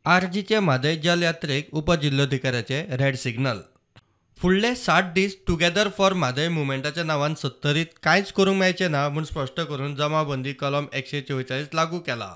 आरजीचे Mhadei जलयात्रेक उपजिल्होधिकाऱ्याचे red signal. फुडले 60 दीस टुगेदर फॉर म्हादय मुवमेंटाच्या नांवान सत्तरीत कांयच करूंक मेळचें ना म्हूण स्पश्ट करून जमावबंदी कलम 144 लागू केला.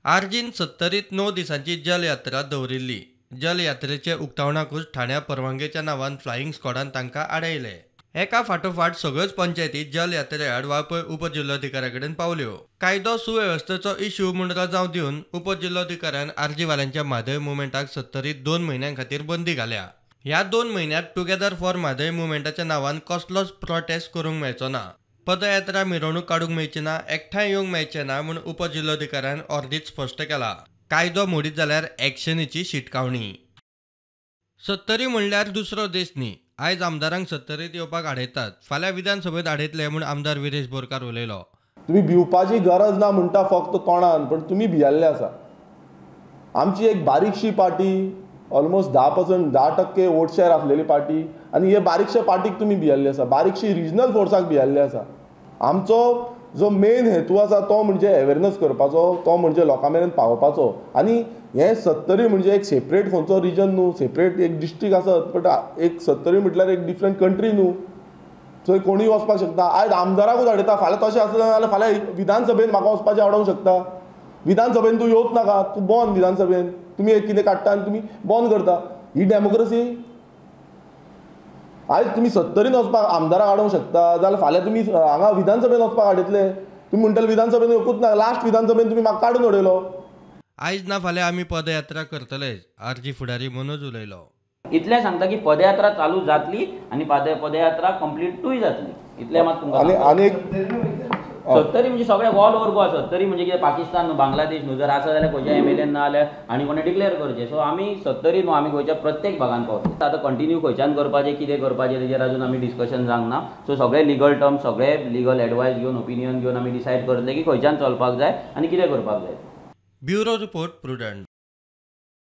आरजीन सत्तरीत 9 दिसांची जलयात्रा दवरिल्ली. जलयात्रेचे उक्तावणाकूच ठाण्या परवानगेच्या नांवान फ्लायिंग स्क्वॉडान तांकां आडयले. एका फाटोफाट सगळ्योच पंचायती जलयात्रे आड वाळपय उपजिल्होधिकाऱ्या कडेन पावल्यो. कायदो सुवेवस्थेचो इश्यू म्हूण रजांव दिवन उपजिल्होधिकाऱ्यान आरजीवाल्यांच्या म्हादय मुवमेंटाक सत्तरीत 2 म्हयन्यां खातीर बंदी घाल्या. ह्या 2 म्हयन्यांत टुगेदर फॉर म्हादय मुवमेंटाच्या नांवान कसलोच प्रोटेस्ट करूंक मेळचो ना, पदयात्रा मिरवणूक काडूंक मेळची ना, एकठांय येवंक मेळचें ना म्हूण उपजिल्होधिकाऱ्यान अर्दीच स्पश्ट केला. कायदो मोडीत जाल्यार एक्शनीची शिटकावणी. सत्तरी म्हणल्यार दुसरो देश न्ही. आयज आमदारांक सत्तरीत येवपाक आडयतात, फाल्यां विधानसभेत आडयतले म्हूण आमदार विरेश बोरकार उलयलो. तुमी भिवपाची गरज ना म्हणटा फक्त तोंडान, पण तुमी भियल्ले आसा. आमची एक बारीकशी पार्टी, ऑलमोस्ट 10% 10% वोट शेअर आसलेली पार्टी, आनी हे बारीकशे पार्टीक तुमी भियल्ले आसा, बारीकशी रिजनल फोर्साक भियल्ले आसा. आमचो जो मेन हेतू आसा तो म्हणजे अवेरनस करपाचो, तो म्हणजे लोकां मेरेन पावोवपाचो. आनी हें सत्तरी म्हणजे एक सेपरेट खंयचो रिजन न्हू, सेपरेट एक डिस्ट्रिक्ट आसत, बट एक सत्तरी म्हटल्यार एक डिफरंट कंट्री न्हू, थंय कोणूय वचपाक शकता. आयज आमदाराकूच आडयता, फाल्यां तशें आसलें जाल्यार फाल्यां विधानसभेन म्हाका वचपाचें आडोवंक शकता. विधानसभेन तूं येवच नाका, तूं बंद विधानसभेन, तुमी एक कितें काडटा आनी तुमी बंद करता. ही डेमोक्रेसी. आयज तुमी सत्तरीन वचपाक आमदाराक आडोवंक शकता जाल्यार फाल्यां तुमी हांगा विधानसभेन वचपाक आडयतले. तुमी म्हणटले विधानसभेन येवकूच ना, लास्ट विधानसभेन तुमी म्हाका काडून उडयलो. आयज ना फाल्यां आमी पदयात्रा करतले, आरजी फुडारी मनोज उलयलो. इतलें सांगता की पदयात्रा चालू जातली आनी पदयात्रा कंप्लीटूय जातली, इतलें मात तुमकां. आनी सत्तरी म्हणजे सगळे ऑल ओवर गोवा. सत्तरी म्हणजे कितें पाकिस्तान न्हू, बांगलादेश न्हू, जर आसा जाल्यार खंयच्या एमएलएन ना जाल्यार आनी कोणें डिक्लेअर करचें. सो आमी सत्तरी न्हू, आमी गोंयच्या प्रत्येक भागान पावतले. आतां कंटिन्यू खंयच्यान करपाचें, कितें करपाचें तेजेर अजून आमी डिस्कशन जावंक ना. सो सगळे लिगल टर्म्स, सगळे लिगल एडवायस घेवन, ओपिनियन घेवन आमी डिसायड करतले की खंयच्यान चलपाक जाय आनी कितें करपाक जाय. Bureau report, Prudent.